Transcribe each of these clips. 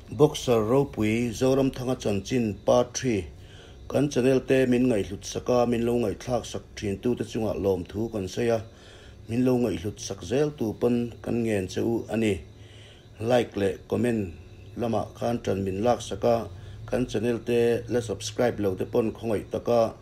Boxer ropui Zoramthanga chanchin part 3. Kan channel te min ngaihhlut saka min lo ngaihthlak sak thin tu te chungah lawmthu kan sawi a, min lo ngaihhlut sak zel tu pawn kan ngen che u a ni. Like leh comment lamah khan tan min lak saka kan channel te la subscribe lo te pawn khawngaih taka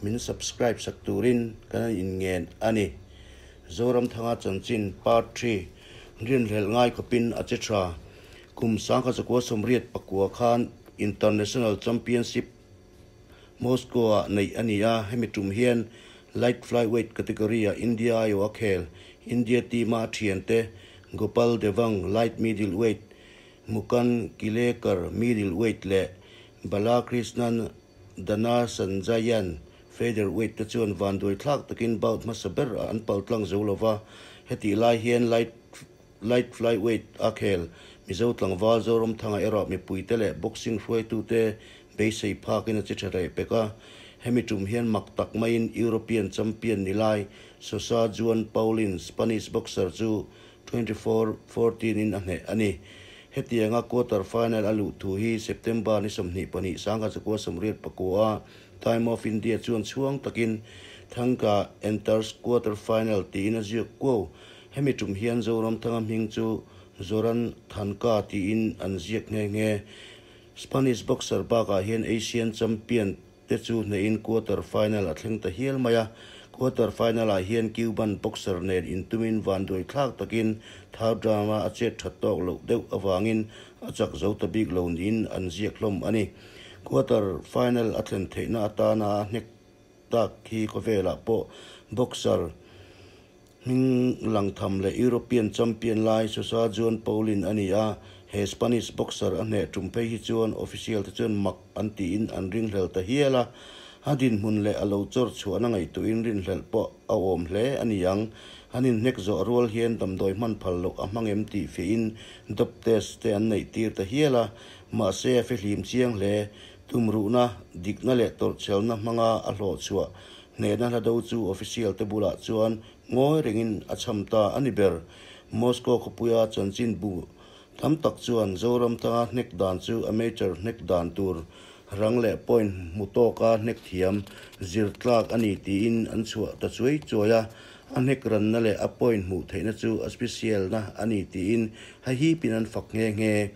min subscribe sak turin kan in ngen a ni. Zoramthanga chanchin part 3. Rinhlelh ngai khawpin a che tha. Kum 1989 khan International Championship Moscow-ah neih a ni a, hemi tum hian Light Flyweight category-ah India aiawh a khel. India team-a a thiante Gopal Devang, Light Middleweight, Mukan Kilekar, Middleweight, leh Balakrishnan Dhanasanjayan, Featherweight, te chuan vanduai thlak takin bout hmasa ber an paltlang zo lova, hetih lai hian Light Light Flyweight a khel. Mizo tlangval Zoramthanga erawh mipuite leh boxing hruaitute beisei phakin a che tha reh pek a. Hemi tum hian mak tak maiin European champion ni lai Sosa Juan Paulin Spanish boxer chu 24, 14 in a hneh a ni. Hetianga quarter final a luh thu hi September ni 22 1989 Time of India chuan chhuang takin Thangka enters quarter final tiin a ziak kuau. Hemi tum hian Zoramthanga hming chu Zoran Thanka tiin an ziak nghe nghe. Spanish boxer bakah hian Asian champion te chu hnehin quarter final a thleng ta hial mai a. Quarter final ah hian Cuban boxer nen intumin vanduai thlak takin third round a a chet that tawk loh deuh avangin a chak zo ta bik lo niin an ziak hlawm a ni. Quarter final a thlen theihna atana a hnek tak hi khawvelah pawh boxer hming lang tham leh European champion lai Sosa Juan Paulin a ni a, he Spanish boxer a hneh tum phei hi chuan official te chuan mak an tiin an ringhlel ta hial a, a dinhmun leh a lo chawr chhuahna ngaihtuahin rinhlelh pawh a awm hle a ni ang. An inhnek zawh rual hian damdawi hman phal loh a hmang em tih fiahin dope test te an neih tir ta hial a, mahse a fihlim chiang hle. Tumruhna, dikna leh tawrhchhelna hmanga a hlawh chhuah Hnehna hla do chu official te bulah chuan ngawi rengin a cham ta a ni ber. Moscow khawpuia chanchin bu tam tak chuan Zoramthanga hnek dan chu amateur hnek dan tur rang leh point hmu tawka hnek thiam zir tlak a ni tiin an chhuah ta chuai chuai a, a hnek ranna leh a point hmuh theihna chu a special na a ni tiin hahipin an fak nghe nghe.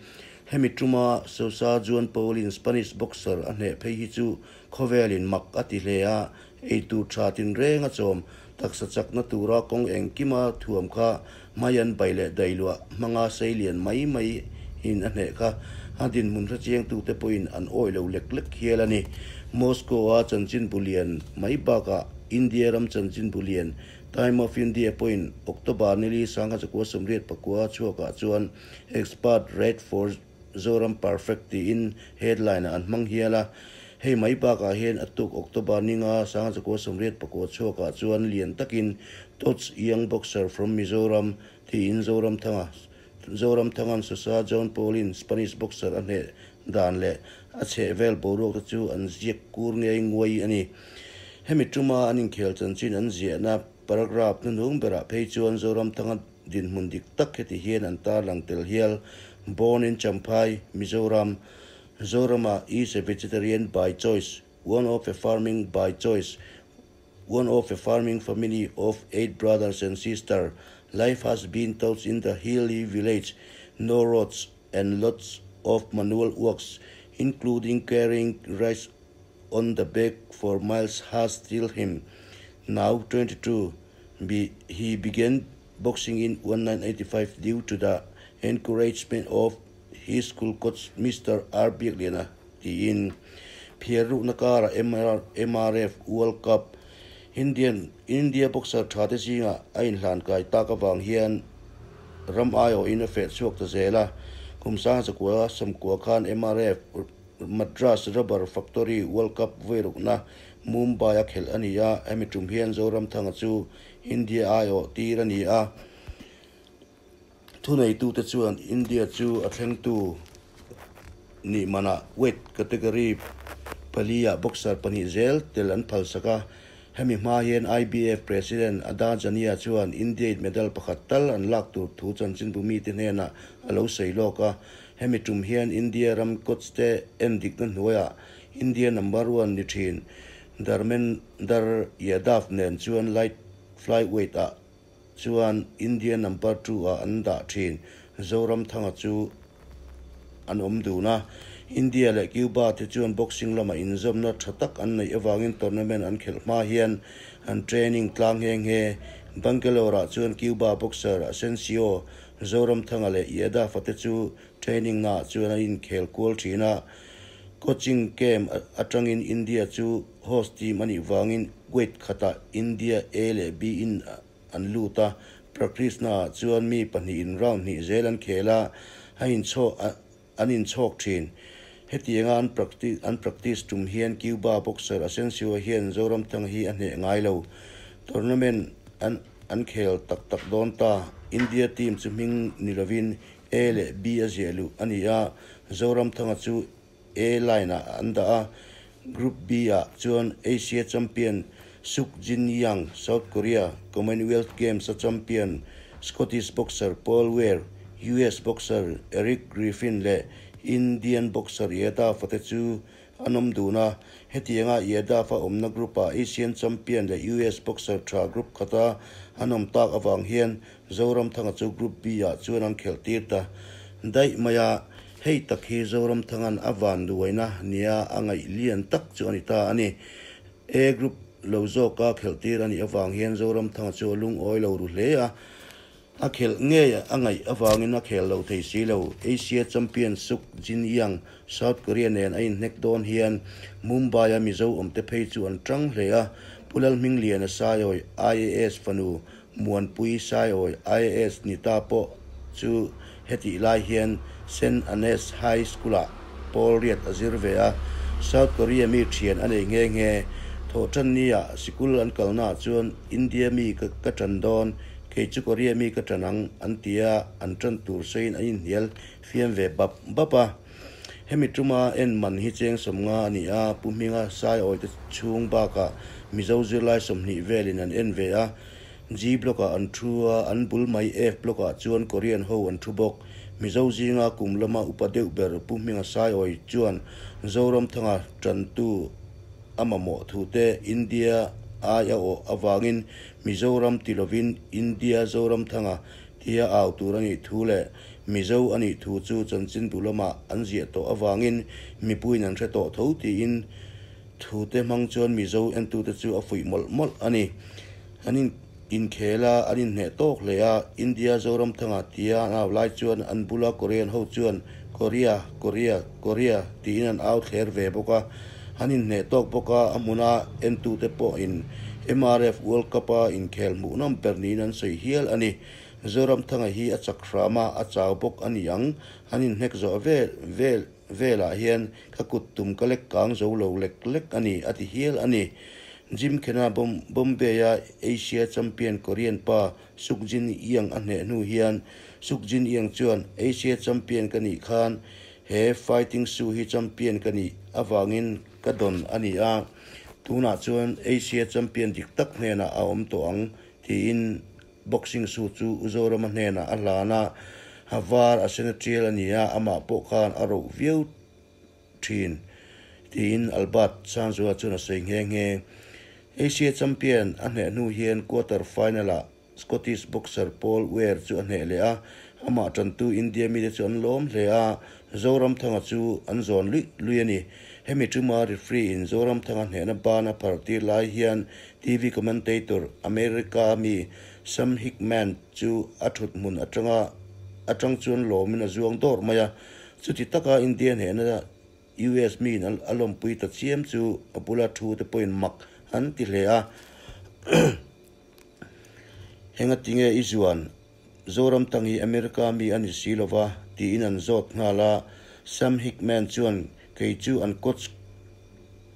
Hemi tuma Sosa Juan Paulin Spanish boxer a hneh phei hi chu Khawvelin mak a ti hle a, eitur tha tinreng a chawm, taksa chakna tura kawng engkima thuam kha Mayan bai leh dailuah hmanga seilian mai mai in a hneh kha a dinhmun hrechiangtute pawhin an awih lo lek lek hial a ni. Moscow-a chanchinbu lian mai bakah India ram chanchinbu lian Time of India pawhin October nili 1989 chhuakah chuan Expert Rate for Zoram Perfect tiin headline ah an hmang hial a, hei mai bakah hian a tuk October ninga 1989 chhuakah chuan lian takin Tots Young Boxer from Mizoram tiin Zoramthanga Zoramthanga'n Sosa John Paulin Spanish boxer a hneh dan leh a chhehvel boruak te chu an ziak kur ngei nguai a ni. Hemi tuma an inkhel chanchin an ziahna paragraph hnuhnung berah phei chuan Zoramthanga dinhmun dik tak heti hian an tarlang tel hial, Born in Champhai, Mizoram, Zorama is a vegetarian by choice, one of a farming by choice, one of a farming family of eight brothers and sister. Life has been taught in the hilly village, no roads and lots of manual works, including carrying rice on the back for miles has still him. Now 22, be, he began boxing in 1985 due to the encouragement of his school coach Mr. R. Biagliana tiin phiarruhna kara MRF World Cup Indian India boxer tha te zinga a inhlan kai tak awang hian ram aiawh in a feh chhuak ta zel a, kum 1990 khan MRF Madras Rubber Factory World Cup vairukna Mumbai a khelh a ni a, hemi tum hian Zoramthanga chu India aiawh tir a ni a. Thuneitute chuan India chu a thlengtu nih manah weight category pali ah boxer pahnih zel tel an phalsak a. Hemi hma hian IBF President Ada Jania chuan India in medal pakhat tal an lak tur thu chanchinbu mite hnenah a lo sawi lawk a. Hemi tum hian India ram coach te endikna hnuaiah India number one ni thin Dharmender Yadav nen chuan light flyweight ah chuan India number two ah an dah thin Zoramthanga chu an awm dun a. India leh Cuba te chuan boxing lama inzawmna tha tak an neih avangin tournament an khelh hma hian an training tlang nghe nghe. Bangalore ah chuan Cuba boxer Asensio, Zoramthanga leh Yadav-a te chu training naah chuan an inkhel kual thin a. Coaching camp atangin India chu host team a nih vangin weight khatah India A leh B in an lut a, practice naah chuan mi pahnihin round hnih zel an khel a, a inchhawk an inchhawk thin. Hetianga an practice an practice tum hian Cuba boxer Asensio hian Zoramthanga hi a hneh ngai lo. Tournament an an khel tak tak dawn ta. India team chu hming ni lovin A leh B a ziah luh a ni a, Zoramthanga chu A line-ah an dah a, Group B-ah chuan Asia champion Suk Jin Yang, South Korea, Commonwealth Games-a champion Scottish boxer Paul Weir, US boxer Eric Griffin leh Indian boxer Yadav-a te chu an awm dun a. Hetianga Yadav-a awmna group-ah Asian champion leh US boxer tha group khata an awm tak avang hian Zoramthanga chu Group B-ah chuan an khelh tir ta daih mai a, hei tak hi Zoramthanga'n a van luaina nia a ngaih lian tak chu a ni ta a ni. A Group lo zawka khelh tir a nih avang hian Zoramthanga chu a lungawi lo ru hle a, a khelh ngei a ngaih avangin a khel lo thei si lo. Asia champion Suk Jin Yang, South Korea nen a inhnek dawn hian Mumbai-a Mizo awmte phei chu an tang hle a, Pu Lalhmingliana Saiawi, IAS fanu Muanpui Saiawi IAS ni ta pawh chu hetih lai hian Saint Annes High School-ah pawl riat a zir ve a, South Korea mi thian a nei nghe nghe. Thawhtanni-ah sikul an kalnaah chuan India mi ka tan dawn, kei chu Korea mi ka tan ang an ti a, an tan tur sawiin an inhnial fiam ve bap bap a. Hemi tuma en man hi cheng 50 a ni a, Pu Hminga Saiawi te chhung bakah Mizo zirlai 20 velin an en ve a. G block-ah an thu a, an bul mai F block-ah chuan Korean ho an thu bawk. Mizo zinga kum lama upa deuh ber Pu Hminga Saiawi chuan Zoramthanga tantu a mamawh thu te India ai a awh avangin Mizoram ti lovin India Zoramthanga tia au tur a nih thu leh Mizo a nih thu chu chanchin bu lamah an ziah tawh avangin mipuiin an hre tawh tho tiin thute hmang chuan Mizo entute chu a fuih mawlh mawlh a ni. An in inkhel a, an inhneh tawk hle a, India Zoramthanga tia an au lai chuan an bula Korean ho chuan Korea, Korea, Korea tiin an au thler ve bawk a. An inhneh tawk bawk a, a hmuna entute pawhin MRF World Cup-a inkhel hmuhnawm ber niin an sawi hial a ni. Zoramthanga hi a chak hram a, a chau bawk a ni ang. An inhnek zawh vel vel velah hian ka kut tum ka lek kang zo lo lek lek a ni, a ti hial a ni. Jim Khena Bombay-a Asia champion Korean pa Suk Jin Yang a hneh hnu hian Suk Jin Yang chuan Asia champion ka nih khan he fighting shoe hi champion ka nih avangin ka dawn a ni a, tunah chuan Asia champion dik tak hnenah a awm tawh ang tiin Boxing shoe chu U Zorama hnenah a hlan a, a var a sen a tial a ni a, amah pawh khan a roh viau thin, tiin Albert Sanzua chuan a sawi nghe nghe. Asia champion a hneh hnu hian quarter final-ah Scottish boxer Paul Weir chu a hneh leh a, amah tantu India mite chu an lawm hle a, Zoramthanga chu an zawn luih luih a ni. Hemi tuma referee-in Zoramthanga hnehna ban a phar tir lai hian TV commentator America mi Sam Hickman chu a thut hmun atanga atang chuan lawmin a zuang dawr mai a. Chuti taka India hnehna US miin a lawmpui ta chiam chu a bula thu te pawhin mak an ti hle a. Engatinge i zuan? Zoramthang hi America mi a ni si lova tiin an zawt nghal a. Sam Hickman chuan kei chu an coach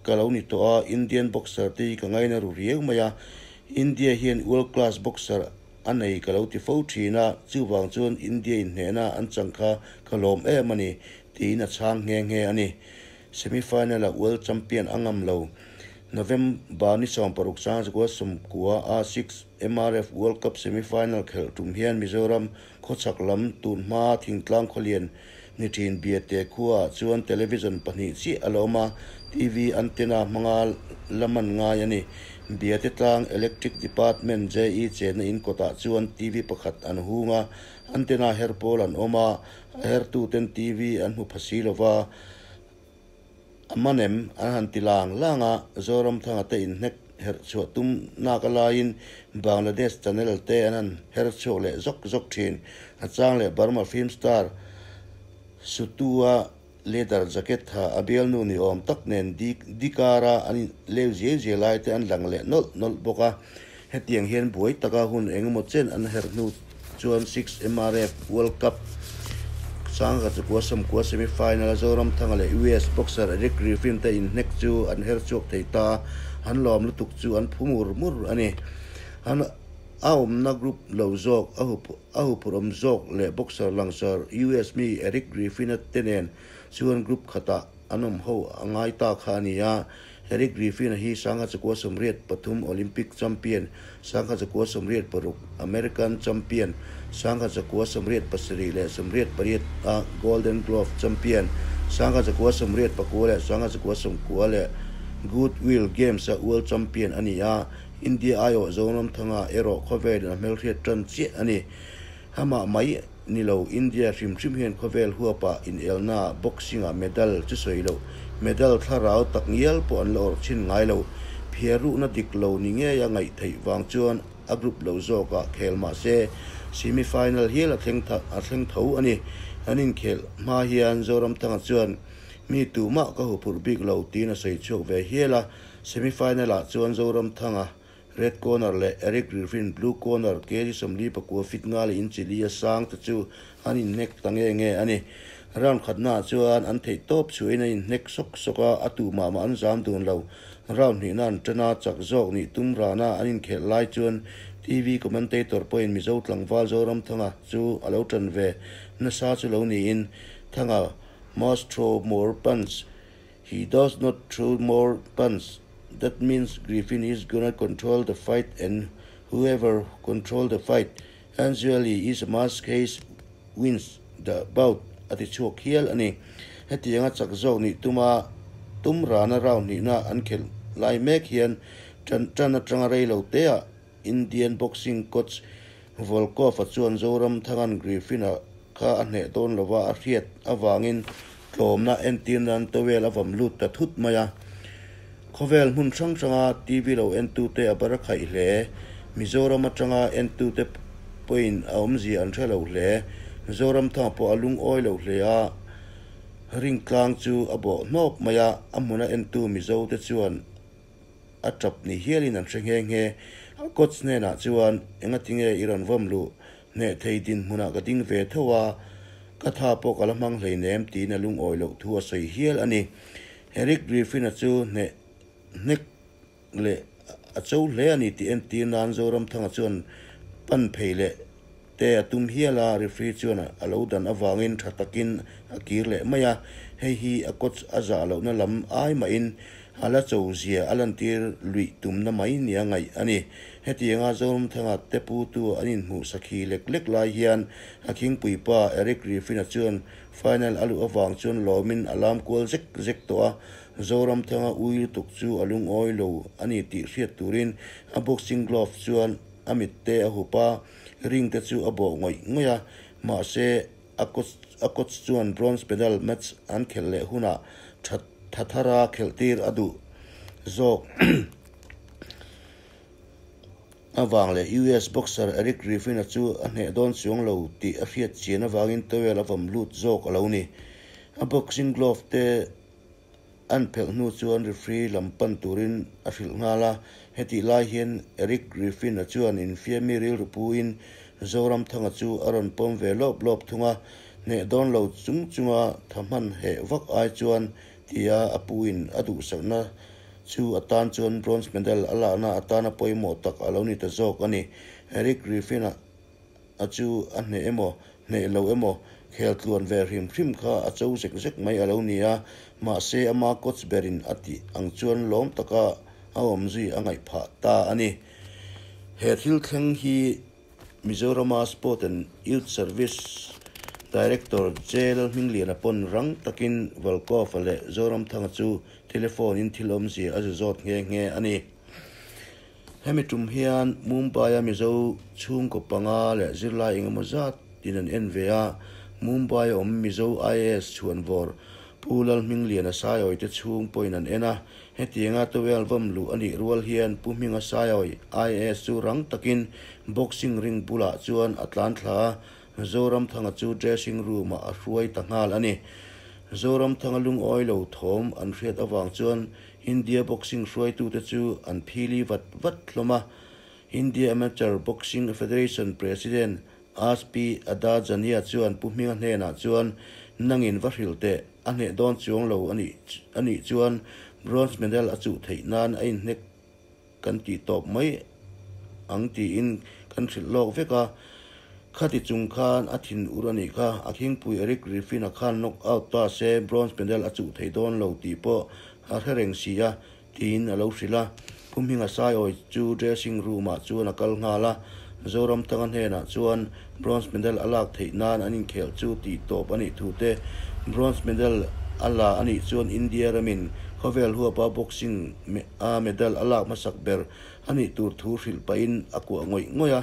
Ka lo ni tawh a, Indian boxer te hi ka ngaina ru riau mai a, India hian world class boxer a nei ka lo ti fo thin a, chuvang chuan India in hnehna an chang kha ka lawm em a ni, tiin a chhang nghe nghe a ni. Semi final ah world champion a ngam lo. November ni 16 sangzakua 90 a six MRF World Cup semi final khelh tum hian Mizoram khawchhak lam tun hma thingtlang khawlian Ni thin Biate khuaah chuan television pahnih chiah a la awm a, TV antenna hmanga la man ngai a ni. Biate tlang Electric Department JE chenna in kawtah chuan TV pakhat an hung a, antenna her pawl an awm a, a hertuten TV an hmu pha si lo va, A man em? An han ti lang lang a, Zoramthanga te inhnek herh chhuah tum nak a laiin Bangladesh channel te an han her chhuak leh zawk zawk thin. A chang leh Burma film star Sutu-a leather jacket tha a bialnu ni awm tak nen Dikara an leu ziai ziai lai te an lang leh nawlh nawlh bawk a. Hetiang hian buai taka hun engemaw chen an herh hnu chuan Six MRF World Cup sangha chukua sawmkua semi final a Zoramthanga leh US boxer Eric Griffin te inhnek chu an her chhuak thei ta, an lawm lutuk chu an phu mur mur a ni. An a awmna group lo zawk a a huphurhawm zawk leh boxer langsar US mi Eric Griffin-a te nen chuan group khatah an awm ho a ngai ta kha a ni a. Eric Griffin-a hi 1983 Olympic champion, 1986 American champion, 1977 leh 98 a Golden Glove champion, 1989 leh 1990 leh Goodwill Games-a World champion a ni a, India aiawh Zoramthanga erawh khawvelin a hmelhriat tan chiah a ni. Amah mai ni lo, India hrim hrim hian khawvel huapah inelnaah boxing-ah medal chu sawi loh, medal thlarau tak ngial pawh an la awrh chhin ngai lo. Phiarruhna dik lo ni ngeia ngaih theih vang chuan a group lo zawkah khel mah se semi final hial a thleng a thleng tho a ni. An inkhelh hma hian Zoramthanga chuan mi tumah ka huphurh bik lo tiin a sawi chhuak ve hial a, semi final-ah chuan Zoramthanga Red corner leh Eric Griffin blue corner kg 44 fit nga leh inchi li a sang te chu an inhnek ta nge nge a ni. Round khatnaah chuan an theih tawp chhuahin an inhnek sawk sawk a, a tu mah mah an zam dun lo. Round hnihna an tan a, chak zawk nih tum rana an inkhelh lai chuan TV commentator pawhin Mizo tlangval Zoramthanga chu a lo tan ve nasa chu lo niin Thanga must throw more punch He does not throw more punch, that means Griffin is gonna control the fight and whoever control the fight usually is a must case wins the bout a ti chhuak hial a ni. Hetianga chak zawk nih tuma tum rana round hnihna an khelh lai mek hian tan tan atanga rei lo teah Indian boxing coach Volkov-a chuan Zoramthanga'n Griffin-a kha a hneh dawn lova a hriat avangin tlawmna entir nan towel a vawm lut ta thut mai a. Khawvel hmun hrang hranga TV lo entute a bar a khaih hle. Mizoram atanga entute pawhin a awmzia an hre lo hle. Zoramthanga pawh a lungawi lo hle a, ringtlang chu a bawh hnawp mai a, a hmuna entu Mizote chuan A tap ni hialin an hre nghe nghe. A coach hnenah chuan, Engatinge i rawn vawm luh? Hneh thei dinhmunah ka ding ve tho a, ka tha pawh ka la hmang hleinem, tiin a lungawi loh thu a sawi hial a ni. Eric Griffin-a chu hneh hnek leh a cho hle a ni tih entir nan Zoramthanga chuan pan phei leh te a tum hial a, referee chuan a lo dan avangin tha takin a kir leh mai a, hei hi a coach a zah lohna lam ai mahin a la cho zia a lantir luih tumna mai nia ngaih a ni. Hetianga Zoramthanga te putu an inhmuh sakhi lek lek lai hian a khingpui pa Eric Griffin-a chuan final a luh avang chuan lawmin a lam kual zek zek tawh a, Zoramthanga ui lutuk chu a lungawi lo a ni tih hriat turin a boxing glove chuan a mitte a hup a, Ring te chu a bawh ngawih ngawih a, mahse a coach a coach chuan bronze medal match an khelh leh hunah tha tha thara khelh tir a duh zawk avang leh US boxer Eric Griffin-a chu a hneh dawn chuang lo tih a hriat chian avangin towel a vawm lut zawk a lo ni. A boxing glove te An phelh hnu chuan referee lam pan turin a hrilh nghal a, hetih lai hian Eric Griffin-a chuan infiammi rilru puin Zoramthanga chu a rawn pawm ve lawp lawp thung a, hneh dawn lo chung chunga tha hman heh vak ai chuan tia a puin a duhsakna chu a tan chuan bronze medal a lakna atana pawimawh tak a lo ni ta zawk a ni. Eric Griffin-a. A chu a hneh emaw, hneh lo emaw, khel tluan ve hrim hrim kha a cho zek zek mai a lo ni a, mahse ama coach berin a tih ang chuan lawm taka a awm zui a ngaih phah ta a ni. He thil thleng hi Mizorama Sport and Youth Service Director J Lalhmingliana pawn rang takin Volkov-a leh Zoramthanga chu telephone-in thil awmzia a zu zawt nghe nghe a ni. Hemi tum hian Mumbai-a Mizo chhungkaw panga leh zirlai engemaw zat in an en ve a, Mumbai-a awm Mizo IAS chhuanvawr Pu Lalhmingliana Saiawi te chhung pawhin an en a, hetianga towel vawm luh a nih rual hian Pu Hminga Saiawi IAS chu rang takin boxing ring bulah chuan a tlan thla a, Zoramthanga chu dressing room ah a hruai ta nghal a ni. Zoramthanga lungawi lo thawm an hriat avang chuan India boxing hruaitute chu an phili vat vat hlawm a. India Amateur Boxing Federation President Aspi Adajania chuan Pu Hminga hnenah chuan nangin va hrilh teh, a hneh dawn chuang lo a nih chuan bronze medal a chuh theih nan a inhnek kan tih tawp mai ang tiin kan hrilh lawk vek a, khati chung khan a thin ur a nih kha, a khingpui Eric Griffin-a khan knock out ta se bronze medal a chuh thei dawn lo tih pawh a hre reng si a, tiin a lo hrilh a. Pu Hminga Saiawi chu dressing room-ah chuan a kal nghal a, Zoramthanga hnenah chuan bronze medal a lak theih nan an inkhelh chu tih tawp a nih thu te, bronze medal a la a nih chuan India ramin khawvel huapa boxing a medal a lak hmasak ber a nih tur thu hrilh pahin a kuah ngawih ngawih a,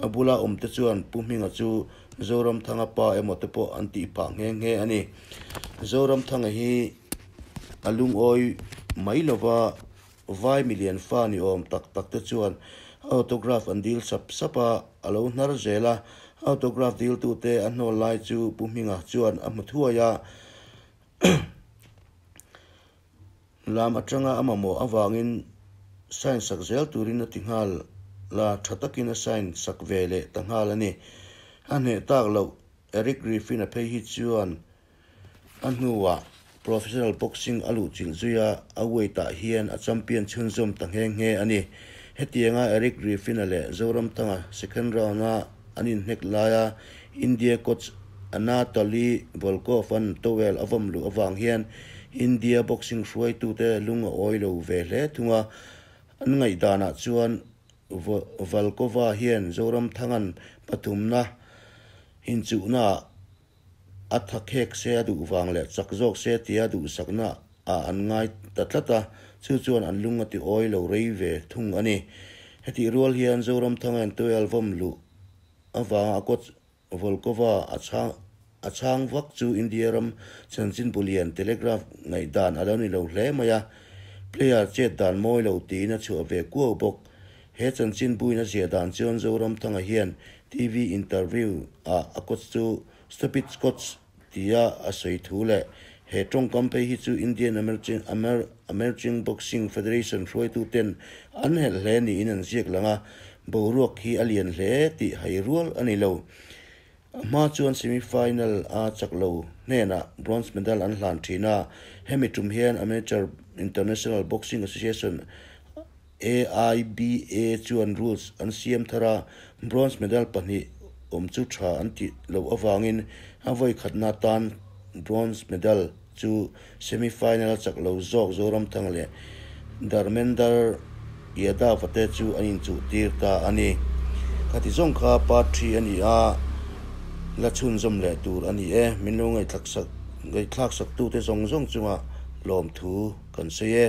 a bula awmte chuan Pu Hminga chu Zoramthanga pa emaw te pawh an tih phah nghe nghe a ni. Zoramthanga hi a lungawi mai lova Vai milian fa ni awm tak tak te chuan autograph an dil sap sap a, a lo hnar zel a. Autograph diltute a hnawl lai chu Pu Hminga chuan a hmu thuai a, lam atanga a mamawh avangin sign sak zel turin a ti nghal la, tha takin a sign sak ve leh ta nghal a ni. A hneh tak loh Eric Griffin-a phei hi chuan A hnuah professional boxing a luhchilh zui a, a weight-ah hian a champion chhunzawm ta nghe nghe a ni. Hetianga Eric Griffin-a leh Zoramthanga second round-a an inhnek laia India coach Anatoly Volkov-a'n towel a vawm luh avang hian India boxing hruaitute lung a awi lo ve hle thung a, an ngaihdanah chuan Volkova hian Zoramthanga'n pathumna inchuhnaah A tha khek se a duh vang leh chak zawk se tia duhsakna ah an ngai ta tlat a, chu chuan an lung a ti awi lo rei ve thung a ni. Hetih rual hian Zoramthanga in towel vawm luh avanga a coach Volkova a chhang a chhang vak chu India ram chanchinbu lian Telegraph ngaihdan a lo ni lo hle mai a, player chet dan mawi lo tiin a chhuah ve kuau bawk. He chanchinbuin a ziah dan chuan Zoramthanga hian TV interview ah a coach chu Stupid Coach tia a sawi thu leh he tawngkam phei hi chu Indian Emerging Boxing Federation hruaitu ten an helh hle niin an ziak lang a, boruak hi a lian hle tih hai rual a ni lo. A hma chuan semi final a chak lo hnenah bronze medal an hlan thin a, hemi tum hian Amateur International Boxing Association, AIBA, chuan rules an siam thar a, bronze medal pahnih awm chu tha an tih loh avangin a vawi khatna tan bronze medal chu semi final a chak lo zawk Zoramthanga leh Dharmender Yadav-a te chu an inchuh tir ta a ni. Khati zawng kha part three a ni a, la chhunzawm leh tur a ni e. Min lo ngaihthlak sak ngaihthlak sak tute zawng zawng chunga lawmthu kan sawi e.